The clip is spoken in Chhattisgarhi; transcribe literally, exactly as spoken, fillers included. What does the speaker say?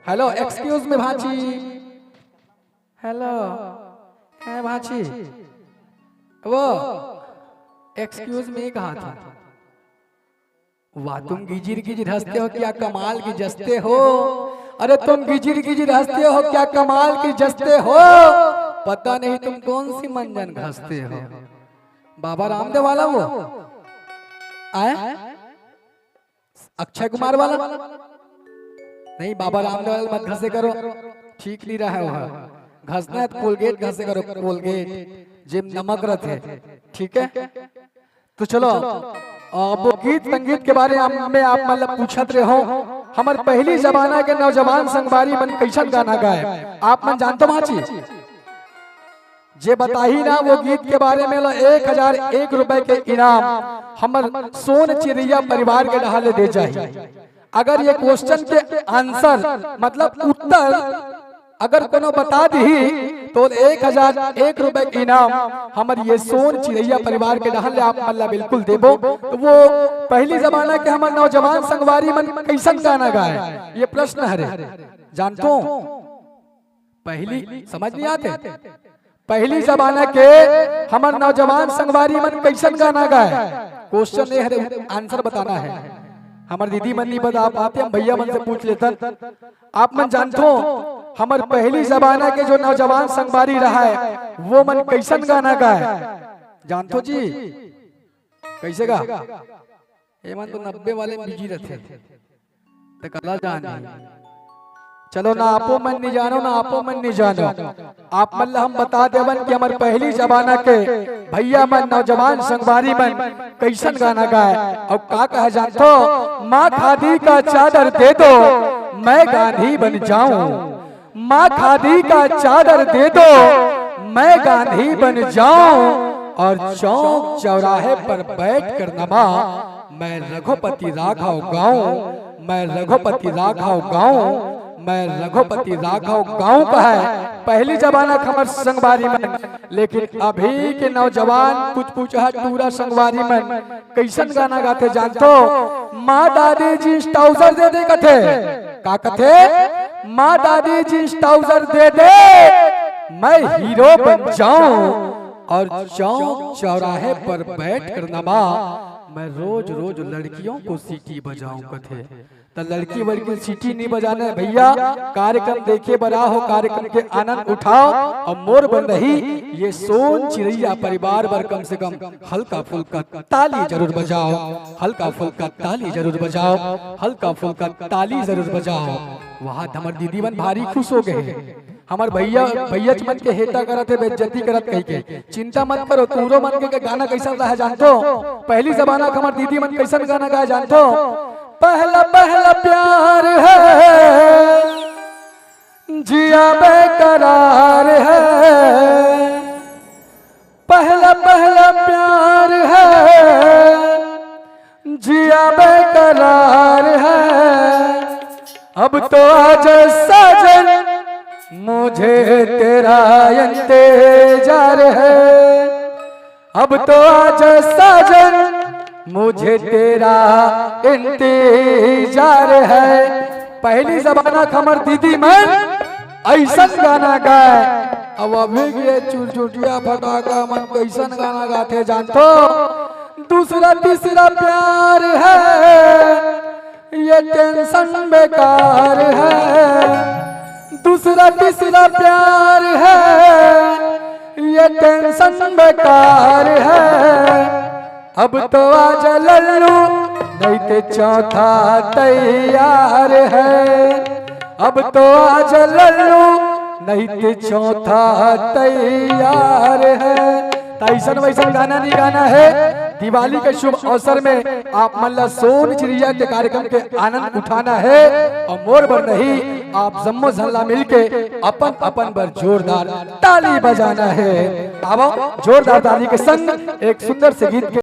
Hello, excuse me Bhanchi. Hello, है भांची? वो excuse me कहा था। वाह, तुम गिजिर गिजिर हंसते हो, क्या कमाल की जस्ते हो। अरे, तुम गिजिर गिजिर हंसते हो, क्या कमाल की जस्ते हो। पता नहीं तुम कौन सी मंजन घसते हो। बाबा रामदेव वाला वो आए, अक्षय कुमार वाला नहीं, बाबा रामदेव वाला मत घसे करो, ठीक नहीं रहा है वह। घसना है तो कोलगेट घसे करो, कोलगेट जेम नमक रहते, ठीक है। तो चलो, अब वो गीत संगीत के बारे में आप मतलब पूछत रहे हो, हमर पहली जमाना के नौजवान संगवारी मन कैसन गाना गाए, आप मन जानते हो भांची? जे बताही ना वो गीत के बारे में, ला एक हजार एक रुपए के इनाम हमर सोन चिरैया परिवार के डहार ले दे जाही। अगर ये क्वेश्चन के आंसर, मतलब उत्तर, अगर कोनो बता दीही, तो एक हजार एक रुपए के इनाम हमर ये सोन चिरैया परिवार के डहार ले आप मन ला बिल्कुल देबो। तो वो पहली जमाना के हमर नौजवान संगवारी मन कैसन गाना गाए, ये प्रश्न हरे। जानथो, पहली समझ नहीं आते, पहली जमाना के हमर नौजवान संगवारी मन कैसन गाना गाए, क्वेश्चन ये हरे, आंसर बताना है। हमर दीदी मन नहीं बता पाते, हम भैया मन से पूछ लेतन। आप मन जानथो, हमर पहली जमाना के जो नौजवान संगवारी रहा है, वो मन कैसन गाना गाए, जानथो जी? कैसे गा? ये मन तो नब्बे वाले में बिजी रहते, तो कला जाने। चलो ना, आपो मन नहीं जानो, ना आपो मन नहीं जानो। आप मन ला हम बता देवन कि हमर पहली जमाना के भैया मन, नौजवान संगवारी मन कैसन गाना गाए और का कहा जानथो, माँ खादी का चादर दे दो, मैं गांधी बन जाऊं। माँ खादी का चादर दे दो, मैं गांधी बन जाऊं और चौक चौराहे पर बैठ कर नमा, मैं रघुपति राघव गाऊं, मैं रघुपति राघव गाऊं, मैं रघुपति राघव गाऊं कहे। पहली जमाना के हमर संगवारी मन, लेकिन अभी के नौजवान कुछ पूछा टूरा संगवारी मन कैसन गाना गाथे जानथो? माँ दादी जींस ट्राउजर दे दे कथे। का कथे? माँ दादी जींस ट्राउजर दे दे, मैं हीरो बन जाऊं और चौक चौराहे पर बैठ कर नमा, मैं रोज रोज लड़कियों को सीटी बजाऊं कथे। तो लड़की वड़की सीटी नहीं बजाना है भैया, कार्यक्रम देखे बर आओ, कार्यक्रम के आनंद उठाओ और मोर बन रही ये सोन चिरैया परिवार बर कम से कम हल्का फुल्का ताली जरूर बजाओ, हल्का फुल्का ताली जरूर बजाओ, हल्का फुल्का ताली जरूर बजाओ। वहां तो हमर दीदी मन भारी खुश हो गए हैं। हमर भैया, भैया मन के हेटा करत हे, बेइज्जती करत कही के। चिंता मत करो, तूरो मन के, के गाना कैसन रहा जानथो? पहली जमाना के हमर दीदी मन कैसन गाना गाए जानथो? पहला पहला प्यार है, जिया बेकरार है, पहला पहला प्यार है, जिया बेकरार है। अब तो आजा साजन, मुझे तेरा इंतजार है। अब तो आजा साजन, मुझे तेरा इंतजार है। पहली जमाना के हमर दीदी मन ऐसन गाना गाए, अब अभी के ये चुरचुटिया फटाका मन कैसन गाना गाथे जानथो? दूसरा तीसरा प्यार है, ये टेंशन बेकार है। दूसरा तीसरा प्यार है, ये टेंशन बेकार है। अब तो आजा लल्लू, नहीं ते चौथा तैयार है। अब तो आजा लल्लू, नहीं ते चौथा तैयार है। तो ऐसन वैसन गाना नहीं गाना है। दिवाली के शुभ अवसर में आप मन ला सोन चिड़िया के कार्यक्रम के आनंद उठाना है और मोर बर नहीं, आप जम्मो झन ला मिलके अपन अपन बर जोरदार ताली बजाना है। अब जोरदार ताली के संग एक सुंदर से गीत के